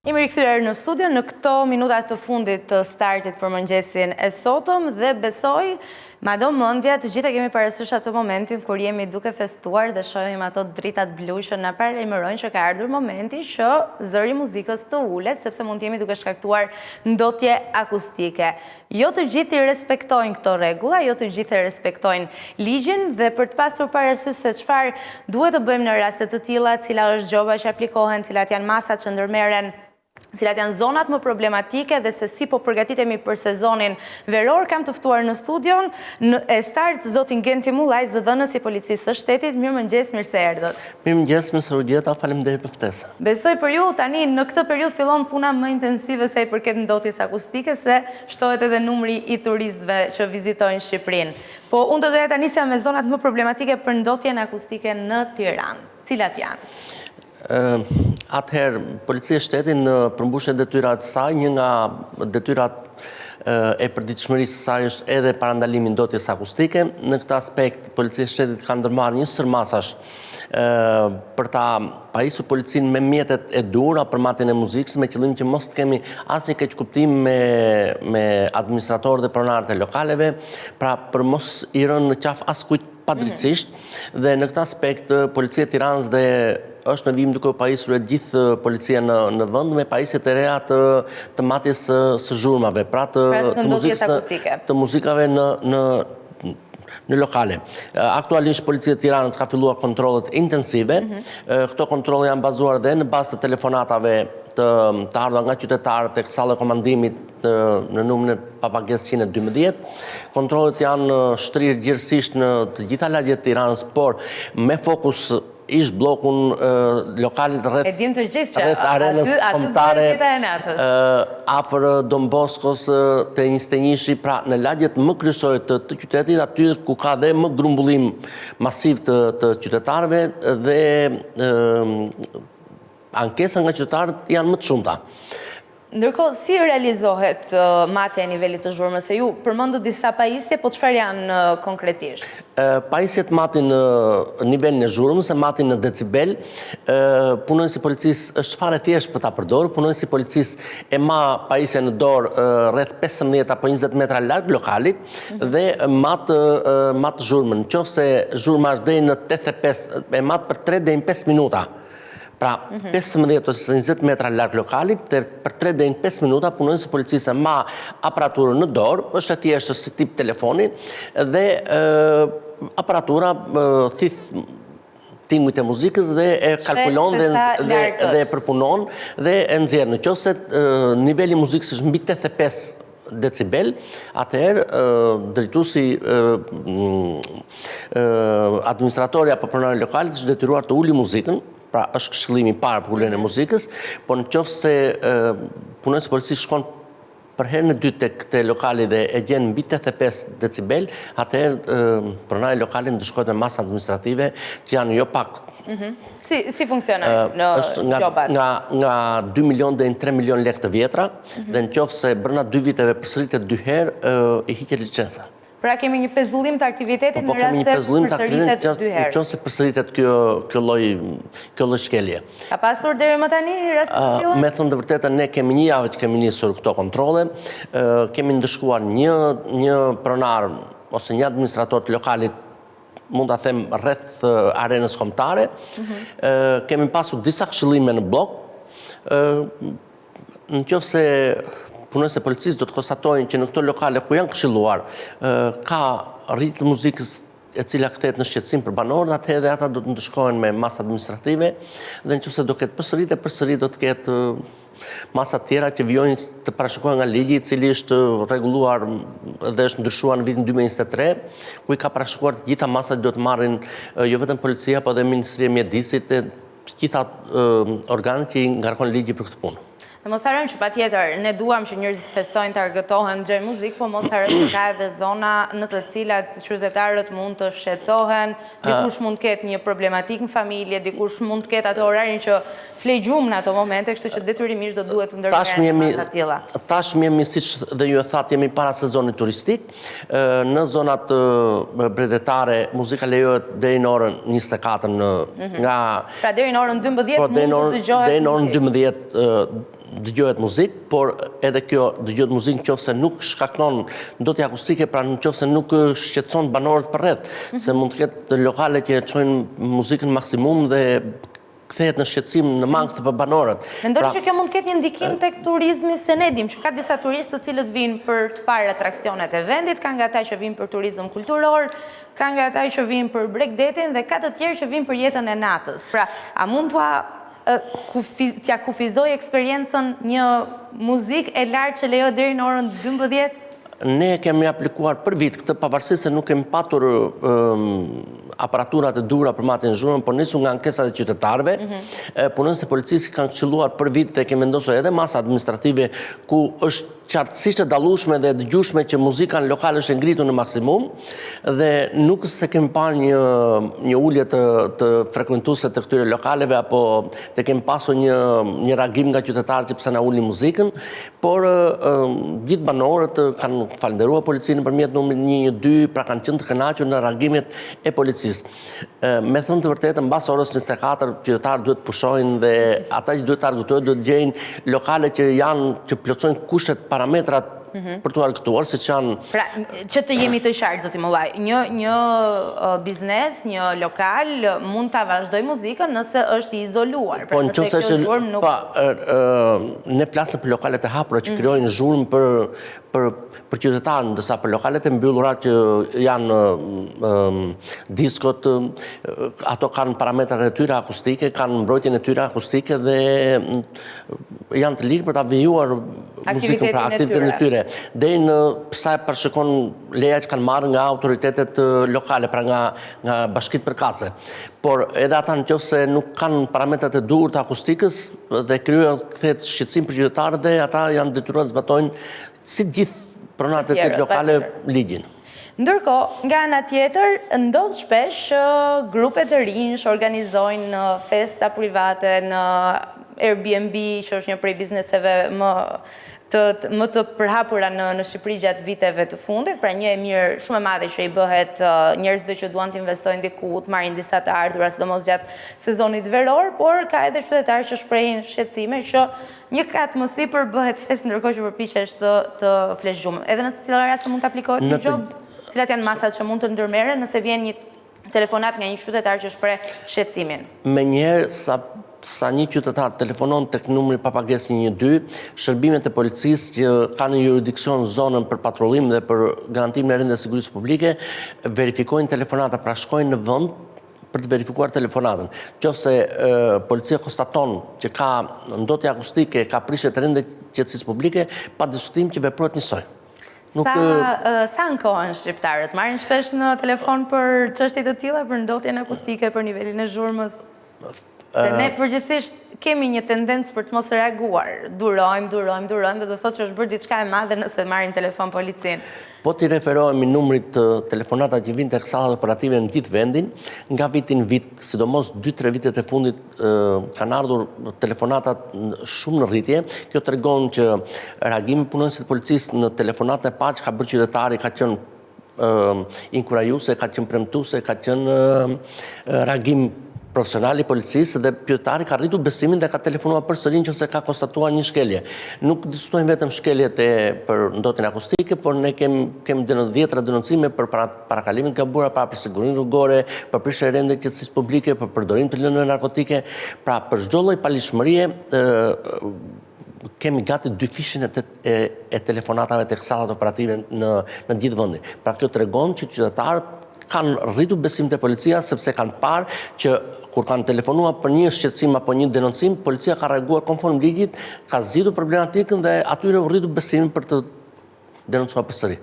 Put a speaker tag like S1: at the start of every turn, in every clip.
S1: Jemi rikthyer në studio në këto minuta të fundit të startit për mëngjesin e sotëm dhe besoj ma do mendja të gjithë e kemi parasysh atë momentin kur jemi duke festuar dhe shohim ato dritat blu që na paralajmërojnë që ka ardhur momenti që zëri i muzikës të ulet sepse mund të jemi duke shkaktuar ndotje akustike. Jo të gjithë i respektojnë këto rregulla, jo të gjithë e respektojnë ligjin dhe për të pasur parasysh se çfarë duhet të bëjmë në raste të tilla, cila është gjoba që aplikohen, cilat janë masat që ndërmerren, cilat janë zonat më problematike dhe se si po përgatitemi për sezonin veror, kam të ftuar në studion e Start zotin Genti Mullaj, zëdhënës i Policisë së Shtetit. Mirëmëngjes, mirë se erdhët.
S2: Mirëmëngjes, mirë se u gjeta, faleminderit për
S1: ftesën. Besoj për ju tani në këtë periudhë fillon puna më intensive sa i përket ndotjes akustike se shtohet edhe numri i turistëve që vizitojnë Shqipërinë. Po unë do doja ta nisja me zonat më problematike për ndotjen akustike në Tiranë. Cilat
S2: janë? Atëherë, Policia e Shtetit në përmbushje të detyrave të saj, një nga detyrat e përditshmërisë së saj është edhe parandalimi i ndotjes akustike. Në këtë aspekt, Policia e Shtetit ka ndërmarrë një sërë masash për ta pajisur policinë me mjetet e duhura për matjen e muzikës, me qëllim që mos të kemi asnjë keqkuptim me me administratorët dhe pronarët e lokaleve, pra për mos i rënë në qafë askujt padrejtësisht dhe në këtë aspekt policia e Tiranës dhe është në vijim duke u pajisur e gjithë policia në në vend me pajisje të reja të të matjes së së zhurmave, pra të
S1: pra të muzikës akustike.
S2: Të muzikave në në në lokale. Aktualisht Policia e Tiranës ka filluar kontrollet intensive. Mhm. Këto kontrolle janë bazuar dhe në bazë të telefonatave të të ardhura nga qytetarët tek salla e komandimit në numrin e papagesë 112. Kontrollet janë shtrirë gjerësisht në të gjitha lagjet e Tiranës, por me fokus ish bllokun lokalet
S1: rreth e dim të gjithë që rreth arenës
S2: kombëtare afër Don Boskos te 21-shi pra në lagjet më kryesore të, të qytetit aty ku ka dhe më grumbullim masiv të, të qytetarëve dhe ankesa nga qytetarët janë më të
S1: shumta. Ndërkohë, si realizohet matja e nivelit të zhurmës? Se ju përmendët disa pajisje, po çfarë janë konkretisht?
S2: Pajisjet matin nivelin e zhurmës, e matin në decibel. Punonjësi i policisë është fare thjesht për ta përdorur. Punonjësi i policisë e ma pajisjen në dorë rreth 15 apo 20 metra larg lokalit mhm. dhe mat mat zhurmën. Në qoftë se zhurma është deri në 85, e mat për 3 deri në 5 minuta. Pra, 15 ose 20 metra larg lokalit dhe për 3 deri në 5 minuta punonjësi i policisë ma aparaturën në dorë, është e thjeshtë si tip telefoni dhe aparatura thith tingujt e muzikës dhe e kalkulon dhe dhe dhe e përpunon dhe e nxjerr. Në qoftë se niveli i muzikës është mbi 85 decibel, atëherë drejtuesi administratori apo pronari i lokalit është detyruar të uli muzikën, pra është këshillimi i parë për uljen e muzikës, por në qoftë se punonjësi i policisë shkon për herën e dytë tek te lokali dhe e gjen mbi 85 decibel, atëherë pronari i lokalit ndëshkohet me masë administrative që janë jo
S1: pak mhm. Si si funksionojnë
S2: gjobat? Nga nga 2 milion deri në 3 milion lekë të vjetra. Dhe në qoftë se brenda dy viteve përsëritet dy herë, i hiqet
S1: licenca. Pra kemi një pezullim të aktivitetit po, po, në rast se përsëritet dy herë.
S2: Në qoftë se përsëritet kjo kjo lloj kjo lloj
S1: shkelje. Ka pasur deri më tani raste
S2: të tilla? Me thënë të vërtetën ne kemi një javë që kemi nisur këto kontrolle, kemi ndëshkuar një një pronar ose një administrator të lokalit mund ta them rreth arenës kombëtare. Mhm. Kemi pasur disa këshillime në bllok. Në qoftë se punonjësit e policisë do të konstatojnë që në këto lokale ku janë këshilluar, ka rritje të muzikës e cila kthehet në shqetësim për banorët, atëherë edhe ata do të ndëshkohen me masë administrative dhe në qoftë se do ketë përsëritje, përsëri do të ketë masa të tjera që vijojnë të parashikohen nga ligji i cili është rregulluar dhe është ndryshuar në vitin 2023, ku i ka parashikuar të gjitha masat që do të marrin jo vetëm policia, po edhe Ministria e Mjedisit dhe të gjitha organet që i ngarkon ligji për këtë
S1: punë. Dhe mos harrojmë që patjetër, ne duam që njerëzit të festojnë, të argëtohen, dëgjojnë muzikë, po mos harrojmë që ka edhe zona në të cilat qytetarët mund të shqetësohen, dikush mund të ketë një problematikë në familje, dikush mund të ketë atë orarin që fle gjumë në ato momente, kështu që detyrimisht do duhet të ndërmerren masa
S2: të tilla. Tashmë jemi, siç dhe ju e thatë, jemi para sezonit turistik, Në zonat bregdetare muzika lejohet deri në orën 24 në mhm.
S1: nga Pra deri në orën 12 po, mund të dëgjohet
S2: deri në orën 12. dëgjohet muzikë, por edhe kjo dëgjohet muzikë në qoftë se nuk shkakton ndotje akustike, pra në qoftë se nuk shqetëson banorët përreth, mhm. se mund të ketë lokale që e çojnë muzikën maksimum dhe kthehet në shqetësim në mankth për
S1: banorët. Mendoni pra, që kjo mund të ketë një ndikim tek turizmi se ne dimë që ka disa turistë të cilët vijnë për të parë atraksionet e vendit, ka nga ata që vijnë për turizëm kulturor, ka nga ata që vijnë për bregdetin dhe ka të tjerë që vijnë për jetën e natës. Pra, a mund t'ua t'ia kufizojë eksperiencën një muzikë e lartë që lejohet deri në orën 12?
S2: Ne kemi aplikuar për vit këtë pavarësisht se nuk kemi patur aparaturat e duhura për matjen e zhurmës, por nisur nga ankesat e qytetarëve, mhm. punonjësit e policisë kanë këshilluar për vit dhe kemi vendosur edhe masa administrative ku është qartësisht e dallueshme dhe e dëgjueshme që muzika në lokal është e ngritur në maksimum dhe nuk se kemi parë një një ulje të të frekuentuesve të këtyre lokaleve apo të kemi pasur një një reagim nga qytetarët që pse na ulni muzikën, Por gjithë banorët kanë falënderuar policinë nëpërmjet numrit 112, pra kanë qenë të kënaqur në reagimet e policisë. Me thënë të vërtetën, mbas orës 24 qytetarët duhet të pushojnë dhe ata që duhet të argëtohen duhet të gjejnë lokale që janë që plotësojnë kushtet, parametrat mhm. për t'u argëtuar, siç
S1: janë Pra, që të jemi të qartë, zoti Mollaj, një një biznes, një lokal mund ta vazhdojë muzikën nëse është i izoluar.
S2: Pra, po, në qoftë se kjo zhurmë nuk pa, ne flasim për lokalet e hapura që mhm. krijojnë zhurmë për për për qytetarët, ndërsa për lokalet e mbyllura që janë diskot, ato kanë parametrat e tyre akustike, kanë mbrojtjen e tyre akustike dhe janë të lirë për ta vijuar muzikën, pra aktivitetin e tyre. Deri në sa e parashikon leja që kanë marrë nga autoritetet lokale, pra nga nga bashkitë përkatëse. Por edhe ata në qoftë se nuk kanë parametrat e duhur të akustikës dhe krijohet kthehet shqetësim për qytetarët dhe ata janë detyruar të zbatojnë si të gjithë pronarët e tjerë lokale ligjin.
S1: Ndërkohë, nga ana tjetër, ndodh shpesh që grupe të rinjsh organizojnë festa private në Airbnb, që është një prej bizneseve më të më të përhapura në në Shqipëri gjatë viteve të fundit, pra një e mirë shumë e madhe që i bëhet njerëzve që duan të investojnë diku, të marrin disa të ardhura, sidomos gjatë sezonit veror, por ka edhe qytetarë që shprehin shqetësime që Një kat më sipër bëhet festë ndërkohë që përpiqesh të të flesh gjumë. Edhe në të tilla raste mund të aplikohet një gjobë? Cilat janë masat që mund të ndërmerren nëse vjen një telefonatë nga një qytetar që shpreh
S2: shqetësimin? Menjëherë sa sa një qytetar telefonon tek numri pa pagesë 112, shërbimet e policisë që kanë në juridiksion zonën për patrullim dhe për garantimin e rendit dhe sigurisë publike, verifikojnë telefonata, pra shkojnë në vend për të verifikuar telefonatën. Qoftë se policia konstaton që ka ndotje akustike, ka prishje të rendit dhe qetësisë publike, pa diskutim që veprohet
S1: njësoj. Nuk, sa, sa ankohen shqiptarët? Marrin shpesh në telefon për çështje të tilla, për ndotjen akustike, për nivelin e zhurmës? Se ne përgjithësisht kemi një tendencë për të mos reaguar. Durojmë, durojmë, durojmë dhe do thotë që është bërë diçka e madhe nëse marrim telefon policinë.
S2: Po t'i referohemi numrit të telefonatave që vijnë tek sallat operative në gjithë vendin, nga viti në vit, sidomos 2-3 vitet e fundit kanë ardhur telefonatat shumë në rritje. Kjo tregon që reagimi i punonjësve të policisë në telefonatën e parë që ka bërë qytetari ka qenë inkurajuese, ka qenë premtuese, ka qenë reagim profesional i policisë dhe qytetari ka rritur besimin dhe ka telefonuar përsëri në qoftë se ka konstatuar një shkelje. Nuk diskutojmë vetëm shkeljet e për ndotjen akustike, por ne kemi kemi dhjetëra denoncime për para, parakalime të gabuara, pra për sigurinë rrugore, për prishje rendit qetësisë publike, për përdorim të lëndëve narkotike, pra për çdo lloj paligjshmërie kemi gati dyfishin e, e, e telefonatave tek sallat operative në në gjithë vendin. Pra kjo tregon që qytetarët kanë rritur besim te policia sepse kanë parë që kur kanë telefonuar për një shqetësim apo një denoncim, policia ka reaguar konform ligjit, ka zgjidhur problematikën dhe atyre u rritur besimin për të denoncuar
S1: përsëri.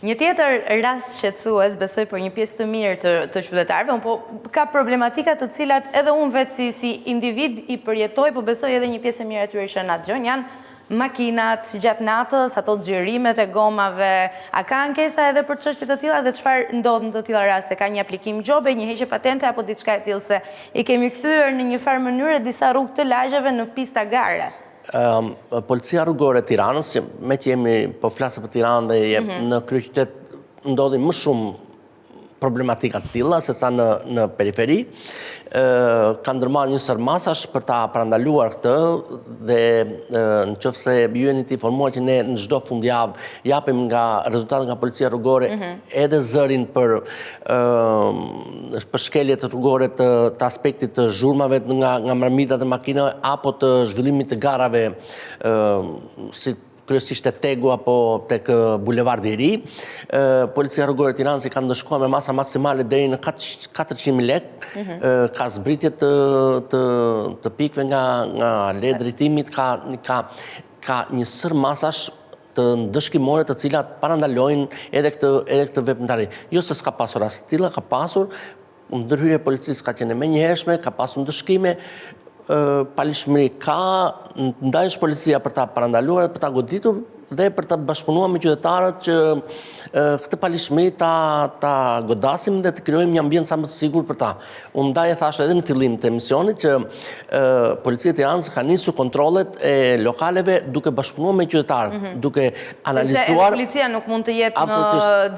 S1: Një tjetër rast shqetësues, besoj për një pjesë të mirë të të qytetarëve, unë po ka problematika të cilat edhe unë vetë si si individ i përjetoj, po besoj edhe një pjesë e mirë e atyre që na dëgjojnë janë makinat gjatë natës, ato xhirimet e gomave, a ka ankesa edhe për çështje të tilla dhe çfarë ndodh në të tilla raste? Ka një aplikim gjobe, një heqje patente apo diçka e tillë se i kemi kthyer në një farë mënyre disa rrugë të lagjeve në pista gare?
S2: Policia rrugore e Tiranës, që meqë jemi, po flasim për Tiranë dhe jem, mhm. në kryeqytet ndodhin më shumë problematika të tilla sesa në në periferi. Ka ndërmarrë një sërë masash për ta parandaluar këtë dhe në qoftë se ju jeni të informuar që ne në çdo fundjavë japim nga rezultatet nga policia rrugore mhm. edhe zërin për për shkeljet rrugore të, të aspektit të zhurmave nga, nga marmitat e makinave apo të zhvillimit të garave si kryesisht te TEG-u apo tek Bulevardi i Ri. Policia Rrugore e Tiranës i ka ndëshkuar me masa maksimale deri në 400.000 lekë. Mhm. Ka zbritje të të të pikëve nga nga leje drejtimit, ka ka ka një sërë masash të ndëshkimore të cilat parandalojnë edhe këtë edhe këtë veprimtari. Jo se s'ka pasur raste të tilla, ka pasur, Ndërhyrja e policisë ka qenë e menjëhershme, ka pasur ndëshkime, paligjshmëri ka, ndaj është policia për ta parandaluar dhe për ta goditur dhe për të bashkëpunuar me qytetarët që këtë paligjshmëri ta, ta godasim dhe të krijojmë një ambient sa më të sigurt për ta. Unë ndaj e thashë edhe në fillim të emisionit që Policia e Tiranës ka nisur kontrollet e lokaleve duke bashkëpunuar me qytetarët, mhm. duke
S1: analizuar... Sepse edhe policia nuk mund të jetë në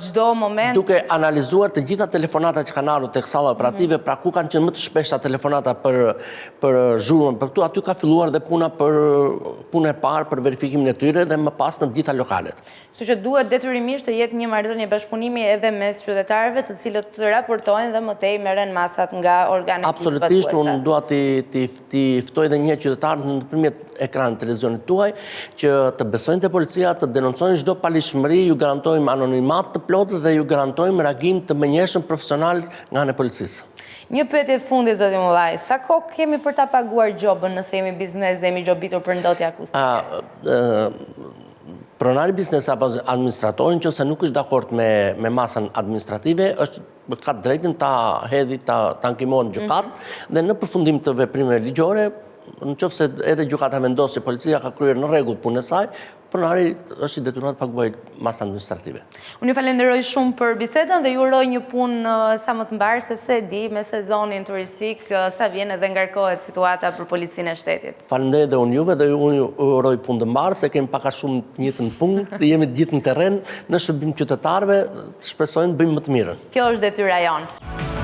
S1: çdo moment...
S2: Duke analizuar të gjitha telefonatat që kanë ardhur tek salla operative, mhm. pra ku kanë qenë më të shpeshta telefonata për, për zhurmën, për këtu, aty ka filluar dhe puna për puna e parë për verifikimin e tyre dhe më pas në të gjitha lokalet.
S1: Kështu që duhet detyrimisht të jetë një marrëdhënie bashkëpunimi edhe mes qytetarëve të cilët raportojnë dhe më tej merren masat nga organet
S2: ligjzbatuese. Absolutisht, unë dua t'i t'i ftoj edhe një herë qytetarët nëpërmjet ekranit të televizionit tuaj që të besojnë te policia, të denoncojnë çdo paligjshmëri, ju garantojmë anonimat të plotë dhe ju garantojmë reagim të menjëhershëm profesional nga ana e policisë.
S1: Një pyetje të fundit zoti Mullaj, sa kohë kemi për ta paguar gjobën nëse jemi biznes dhe jemi gjobitur për ndotje
S2: akustike? Pronari i biznesit apo administratori, në qoftë se nuk është dakord me, me masën administrative, është ka të drejtën ta hedhi, ta, ta ankimohet në gjykatë, mm -hmm. dhe në përfundim të veprimeve ligjore, në qoftë se edhe gjykata vendos që policia ka kryer në rregull punën e saj, pronari është i detyruar të paguajë masën administrative.
S1: Unë ju falenderoj shumë për bisedën dhe ju uroj një punë sa më të mbarë, sepse e di me sezonin turistik sa vjen edhe ngarkohet situata për policinë e shtetit.
S2: Faleminderit dhe unë juve dhe unë ju uroj punë të mbarë, se kemi pak a shumë të njëjtën punë, të jemi të gjithë në terren, në shërbim të qytetarëve, të shpresojmë të bëjmë më të
S1: mirën. Kjo është detyra jonë.